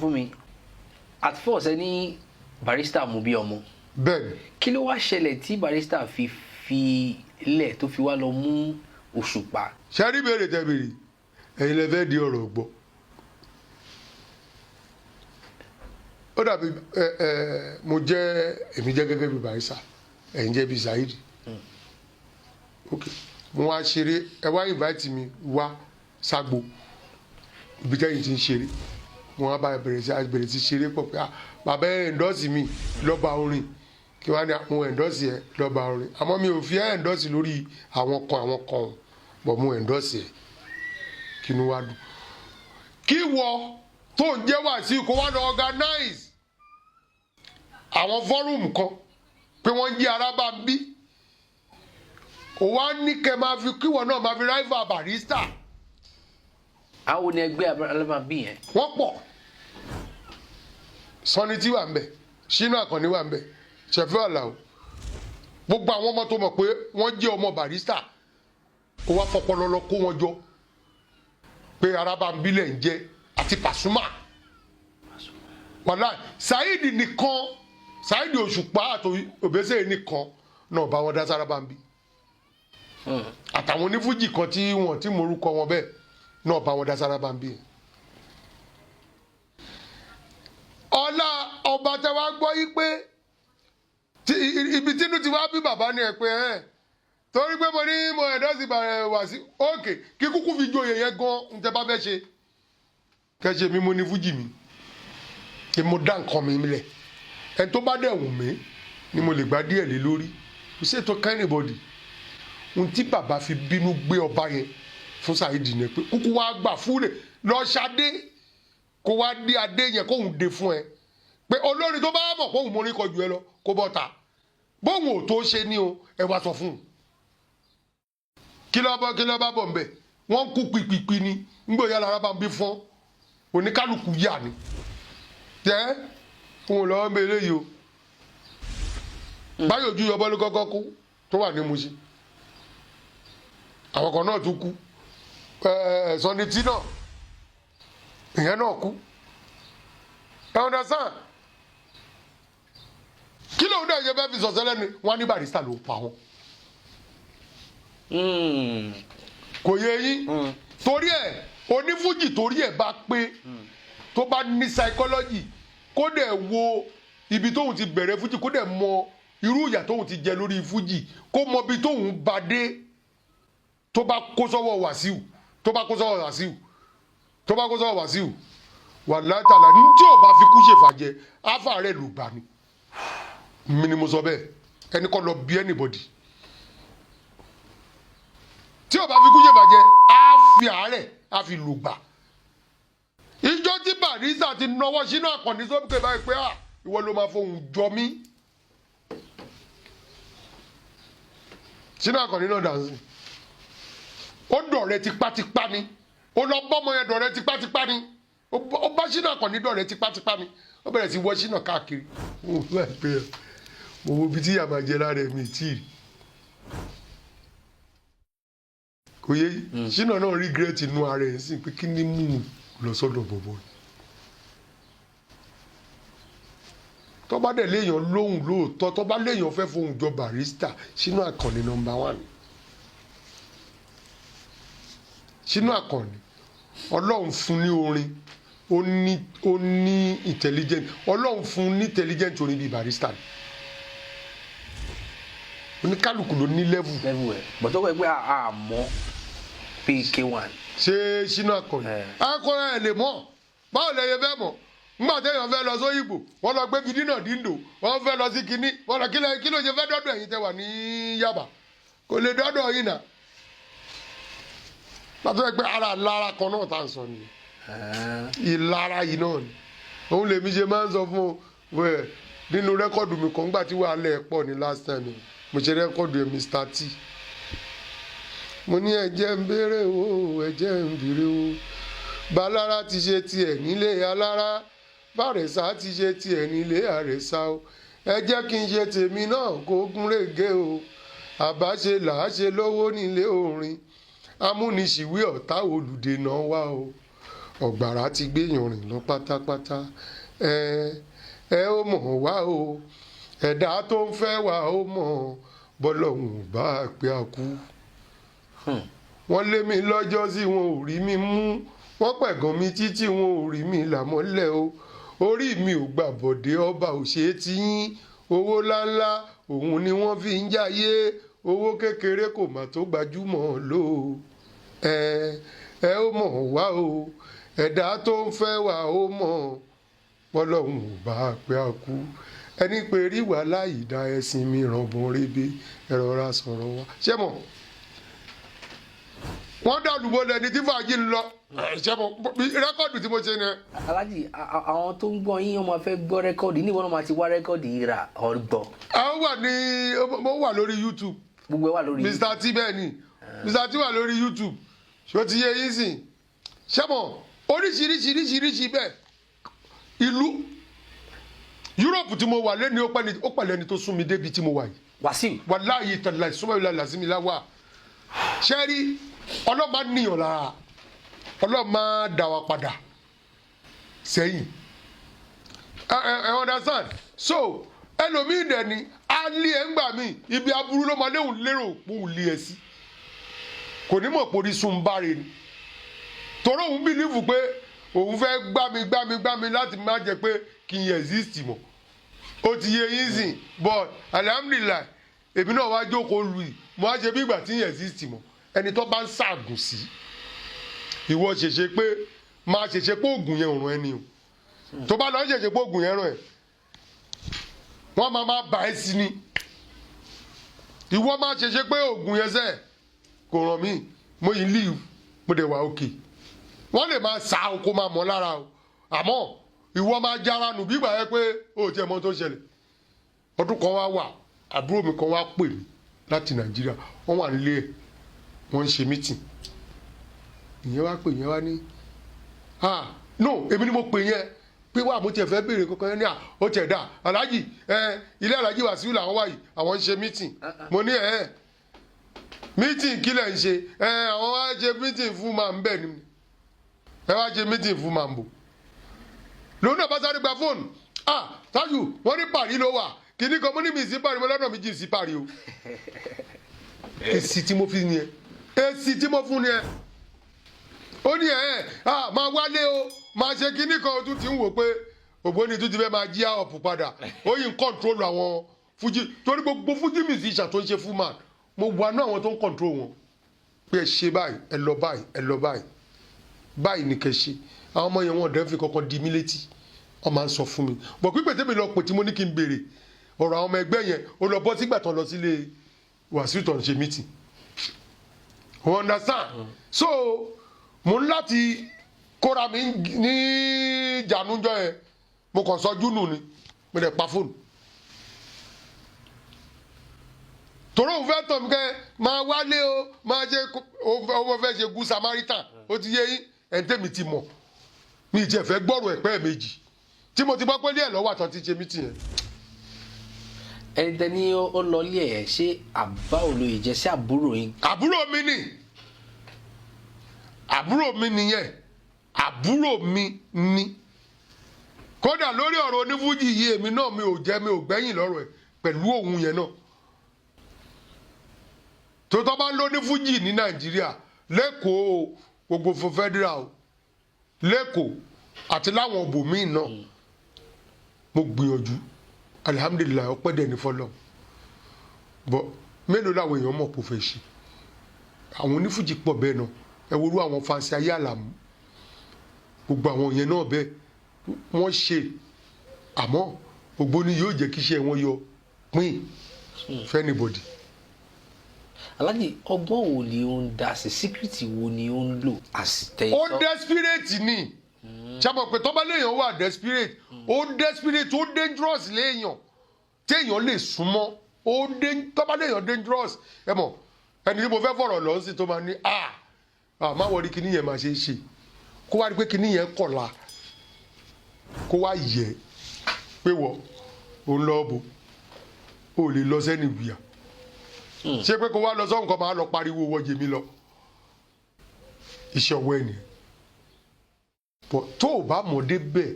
Sọ fún mi, at first, ẹ ní Barrister mú bí ọmọ. Bẹ́ẹ̀ni. Kí ló wá ṣẹlẹ̀ tí Barrister fi lẹ̀ tó fi wá lọ mú Òṣùpá? Ṣe rí béèrè tẹ béèrè, ẹ̀yin lẹ fẹ́ di ọ̀rọ̀ gbọ́. Ó dàbí ẹ ẹ mo jẹ́, èmi jẹ́ gẹ́gẹ́ bí Barrister, ẹ̀yin jẹ́ bí Saheed. Ok, mo wá ṣeré, ẹ wá invite mi wá ságbo ibi tẹ́yìn ti ń ṣeré. Mo wá bá bẹ̀rẹ̀ sí ṣeré pọ̀ pé, "Ah, bàbá, ẹ endorse mi lọ́ba orin." Kí wọ́n á ní mo endorse ẹ lọ́ba orin, àmọ́ mi ò fi ẹ endorse lórí àwọn kan o, but mo endorse ẹ. Kí ni wàá dùn kí wọ tó ń jẹ́ Wàsíù kó wá lọ organize àwọn forum kan pé wọ́n ń jí Arábàmbí, ó wá ní kẹ́ máa fi kíwọ náà máa fi rival Barrister. Àwọn ni ẹgbẹ́ Alábàmbí yẹn? Wọ́n pọ̀. Sanni tí wà ń bẹ̀, Ṣínà Àkànní wà ń bẹ̀, Ṣẹ̀fẹ́ Àlàó, gbogbo àwọn ọmọ tó mọ̀ pé wọ́n jẹ́ ọmọ Barrister, ó wá fọpọlọ lọ kó wọn jọ pé Arábàmbí lẹ̀ ń jẹ́ àti Pasuma. Wàhálà, Saheed nìkan, Saheed Òṣùpá àti Òbésèré nìkan náà bá wọn dá sárábàmbí, àtàwọn onífújì kan tí wọn tí morúkọ wọn bẹ́ẹ̀ náà bá wọn dá sárábàmbí yẹn. Ọlá ọba tẹ wá gbọ́ yí pé ibi tínú ti wá bí bàbá ni ẹ pé ẹ torí pé mo ní mo ẹ̀dọ́ sí bàrẹ̀ wá sí òkè kí kúkú fi joyè yẹn gan. Ń tẹ bá fẹ́ ṣe kẹ́ṣe mi, mo ní fújì mi kí mo dá nǹkan mi lẹ̀. Ẹni tó bá dẹ̀ wù mí ni mo lè gbá díẹ̀ lé lórí, kò sí ètò anybody. Ohun tí bàbá fi bínú gbé ọba yẹn fún Saheed ni pé kúkú wá gbà fúlẹ̀ lọ ṣadé, kó wá dé adé yẹn kóhun dé fún ẹ, pé olórin tó bá mọ̀ kóhun mórí kọjú ẹ lọ, kó bọ́ ta bóun ò tó ṣe ní o. Ẹ wá sọ fún un kí ló bá, kí ló bá bọ̀ nbẹ̀. Wọ́n kú pipipi ni ngbòya lára bá ń bí fọ́n oníkálukú yà ni tẹ́ òun lọ́wọ́ ń bẹ eléyìí o. Báyọ̀ ojú yọbọ́ ló kọ́kọ́ kú tó wà ní Mushin. Àwọn kan náà tún kú. Sọni tí náà, ìyẹn náà kú. Ẹ understand? Kí lóun náà yẹ fẹ́ fi sọ̀sẹ́ lẹ́nu wọn ní Barrister ló pa wọn. Kò yé yín? Torí ẹ onífújì, torí ẹ bá pé tó bá ní psychology, kó dẹ̀ wo ibi tóun ti bẹ̀rẹ̀ fújì, kó dẹ̀ mọ irú ìyà tóun ti jẹ lórí fújì, kó mọ ibi tóun bá dé, tó bá kó sọ́wọ́ Wàsíù, tó bá kó sọ́wọ́ Wàsíù, tó bá kó sọ́wọ́ Wàsíù, wàláhì tàlà ní tí ò bá fi kú ṣèfàjẹ áfà rẹ̀ ló gbà ní. Mi ni mo sọ bẹ́ẹ̀. Ẹni kọ́ lọ bí anybody tí ò bá fi kú ṣèfàjẹ, á fi àárẹ̀, á fi lù gbà. Ìjọ tí Barrister ti nọwọ́ sínú Àkànní sókè báyìí pé à ìwọ ló máa fohùn jọ mí, sínú Àkànní náà dànsìn, ó dọ̀rẹ́ tipátipá ni. Ó lọ bọ́mọ yẹn dọ̀rẹ́ tipátipá ni. Ó bá sínú Àkànní dọ̀rẹ́ tipátipá ni. Ó bẹ̀rẹ̀ sí wọ́ sínú káàkiri. Mo bá pè é, mo wo ibi tí ìyá máa jẹ lára ẹ̀mí tí ì kò yé. Sínú náà regret inú ara ẹ̀ sí pé kí ni mú un lọ sọ́dọ̀ bọ̀bọ̀ yìí. Tó bá dẹ̀ léèyàn lóhùn lóòótọ́, tó bá léèyàn fẹ́ fohùn jọ Barrister, sínú Àkànní number one. Sínú Àkànní, Ọlọ́run fún ní orin, ó ní intelligent, Ọlọ́run fún ní intelligent orin bíi Barrister ni. Oníkálukú ló ní level. Level ẹ̀ bọ̀tọ́ wẹ̀ pé a mọ̀ pé K1. Ṣé sínú Àkànní? Akọrin ẹ lè mọ̀. Báwo lẹ yẹ fẹ́ mọ̀ nígbà téèyàn fẹ́ lọ sóyìnbó, wọ́n lọ gbé gidi náà díndò, wọ́n fẹ́ lọ sí kinní, wọ́n lọ kílẹ̀. Kí ló ṣe fẹ́ dọ́dọ̀ ẹ̀yin tẹ́ wà ní Yaba? Kò lè dọ́dọ̀ yín náà látọ̀ ẹ pé ara lára kan náà tá à ń sọ nìyẹn. Ìlara yìí náà ni òun lèmi ṣe máa ń sọ fún ẹ nínú record mi kan nígbà tí wàhálà ẹ̀ pọ̀ ní last time yẹn. Mo ṣe record ẹ̀, Mr T. Mo ní ẹ jẹ́ ń béèrè o, ẹ jẹ́ ń béèrè o, balára ti ṣe tiẹ̀ nílé alára, bàrẹ̀sà ti ṣe tiẹ̀ nílé àrẹ̀sà o, ẹ jẹ́ kí n ṣe tèmi náà kó gún régé o. Àbáṣe làáṣe lówó nílé orin, amúniṣìwé ọ̀tá olùdènà wa o. Ọ̀gbàrá ti gbéyàn rìn lọ pátápátá. Ẹ ẹ ó mọ̀ wá o, ẹ̀dá tó ń fẹ́ wá ó mọ̀, bọ́lọ́hún ò bá pé a kú. Wọ́n lé mi lọ́jọ́ sí, wọn ò rí mi mú. Wọ́n pẹ̀gàn mi títí, wọn ò rí mi làmọ́lẹ̀ o. Orí mi ò gbà bọ̀dé, ọba ò ṣe é ti yín. Owó ńláńlá òun ni wọ́n fi ń jáyé, owó kékeré kò mà tó gbajúmọ̀ lò ó. Ẹ ẹ ó mọ̀ wá o, ẹ̀dá tó ń fẹ́ wá ó mọ̀, bọ́lọ́hún ò bá pé a kú. Ẹni pé rí wà láì dá ẹ̀sìn mi rànbọ̀n rebe, ẹ rọra sọ̀rọ̀ wa. Ṣé mọ̀ wọ́n dàlúbọ̀ lẹni tí fàájì ń lọ? Ṣé mọ̀ record tí mo ṣe ni. Aláàjì, àwọn tó ń gbọ́ yín, wọ́n máa fẹ́ gbọ́ record níbo náà máa ti wá record yìí rà ọgbọ́? Àwọn wà ní, mo wà lórí YouTube. Gbogbo ẹ wà lórí. Mr T, bẹ́ẹ̀ ni, Mr T wà lórí YouTube. Ṣó ti yé yín sìn? Ṣé mọ̀ oríṣiríṣiríṣiríṣi bẹ́ẹ̀. Ìlú Europe tí mo wà lẹ́ni, ó pẹ̀lú ẹni tó sún mi débi tí mo wà yìí. Wàsíù. Wàláyé tàlà ìsúnmọ́ ìlà làzímìlá wà. Ṣẹ́rí ọlọ́mà níyàn lára, ọlọ́mà dá wa padà sẹ́yìn. Ẹ understand? So ẹlòmíì dẹ̀ ni á lé ẹ ńgbà míì, ibi aburú ló máa léwu lérò pé òun lé ẹ sí, kò ní mọ̀ pé orísun báre ni, torí òun believe pé òun fẹ́ gbá mi gbá mi gbá mi láti má jẹ́ pé kí n exist mọ́. Ó ti yé yín sìn? But alhamdulillahi, èmi náà wá jókòó lu yìí, mo á ṣe bí ìgbà tí n exist mọ́. Ẹni tó bá ń ṣàgùn sí ìwọ, ṣèṣe pé máa ṣèṣe pé oògùn yẹn ò ràn ẹni o. Tó bá lọ ṣèṣe pé oògùn yẹn ràn ẹ, wọ́n máa bà ẹ́ sí ni. Ìwọ máa ṣèṣe pé oògùn yẹn sẹ́ kò ràn mí, mo yìí leave, mo dẹ̀ wà òkè. Wọ́n lè máa sá o, kó máa mọ̀ lára o, àmọ́ ìwọ máa jára nù bí ìgbà yẹn pé o ò tiẹ̀ mọ̀ tó ṣẹlẹ̀. Ọdún kan wá wà, àbúrò mi kan wá pè mí láti Nàìjíríà. Wọ́n wà nílé ẹ̀, wọ́n ń ṣe meeting. Ìyẹn wá pè, ìyẹn wá ní, "Ah no, èmi ni mo pè yẹn pé wà, mo tiẹ̀ fẹ́ béèrè kankan." Yẹn ní, "À, ó tiẹ̀ dà, aláàjì ẹ, ilé aláàjì Wàsíù làwọn wà yìí, àwọn ń ṣe meeting." Mo ní, "Ẹ meeting kí lẹ̀ ń ṣe?" "Ẹ àwọn wá ṣe meeting fún màá ń bẹ̀ ni." "Ẹ wá ṣe meeting fún màá ń bò." Lòun náà bá sáré gba fóònù. "Ah, Tájù, wọ́n ní Paris ló wà kìíní kan." Mo ní, "Mi sí Paris, mo lọ́nà mi jìn sí Paris o." Èsì tí mo fi ni ẹ, èsì tí mo fún ni ẹ. Ó ní, "Ẹ ah, máa wálé o, máa ṣe kíní kan." O tún ti ń wò pé ògbóni tún ti fẹ́ máa jí ọ̀pù padà. Ó yìí ń control àwọn fújì, torí gbogbo fújì musician tó ń ṣe fún man, mo wà ní àwọn tó ń control wọn pé ẹ ṣe báyìí, ẹ lọ báyìí, ẹ lọ báyìí, báyìí ní kẹ́ ṣe. Àwọn ọmọ yẹn, wọn ọ̀dẹ́ fi kankan di mí létí, wọ́n máa ń sọ fún mi bọ̀ pípẹ́ tẹ́mi lọ pè tí mo ní kí n béèrè ọ̀rọ̀ àwọn ọmọ ẹgbẹ́ yẹn, ó lọ bọ́ sígbà tó lọ sílé Wàsíù tó ń ṣe meeting. You understand? So mo ń láti kóra mi ní jànújọ yẹn, mo kàn sọjú nù ni, mo dẹ̀ pa fóònù, torí òun fẹ́ tọ̀ mí kẹ́ máa wálé o, máa ṣe òun fẹ́ ṣe good Samaritan. Ó ti yé yín? Ẹ̀ ń tẹ̀mí ti mọ̀ mi ì tiẹ̀ fẹ́ gbọ́rọ̀ ẹ̀pẹ́ méjì tí mo ti gbọ́ pé ní ẹ̀ lọ́wọ́ àtọ́ ti ṣe mí tì yẹn. Ẹni tẹ ní ó lọ ilé ẹ̀, ṣé àbá olóye jẹ́ sí àbúrò yín? Àbúrò mi ni, àbúrò mi nìyẹn, àbúrò mi ni. Kódà lórí ọ̀rọ̀ onífújì yìí, èmi náà mi ò jẹ́, mi ò gbẹ́yìn lọ́rọ̀ ẹ̀ pẹ̀lú òun yẹn náà. Tó tọ́ bá ń lọ onífújì ní Nàìjíríà, lẹ́kọ̀ọ́, gbogbo fún federal o, lẹ́kọ̀ọ́ àti láwọn ibòmíì náà, mo gbìyànjú. Alihamudulilayi, ọpẹ́ dẹ̀ ní fọlọ́ bọ́. Mélòó làwọn èèyàn mọ̀ kó fẹ́ ṣe? Àwọn onífújì pọ̀ bẹ́ẹ̀ náà. Ẹ wo irú àwọn fansi ayé àlàmú, gbogbo àwọn yẹn náà bẹ́ẹ̀ wọ́n ṣe, àmọ́ ògbóni yóò jẹ́ kí iṣẹ́ wọn yọ pín fún anybody. Aláàjì, ọgbọ́n wo ni ó ń dá sí? Secret wo ni ó ń lò àsìtẹ́? Ó desperate ni. Ṣe mọ̀ pé tọ́ba léèyàn wà desperate, ó desperate, ó dangerous léèyàn téèyàn lè súnmọ́. Ó tọ́ba léèyàn dangerous, ẹ mọ̀ ẹni tí mo fẹ́ fọ̀rọ̀ lọ sí tó máa ní, "Ah ah, má wọrí, kíní yẹn máa ṣe é ṣe." Kó wá rí pé kíní yẹn kọ̀la, kó wá yẹ pé wọ́ ò ń lọ bò ó lè lọ sẹ́ni wìyà. Ṣé pé kó wá lọ sọ́hùn kan máa lọ pariwo wọ́ jèmi lọ? Iṣẹ́ ọwọ́ ẹ̀ nìyẹn. But tó o bá mọ̀ débẹ̀,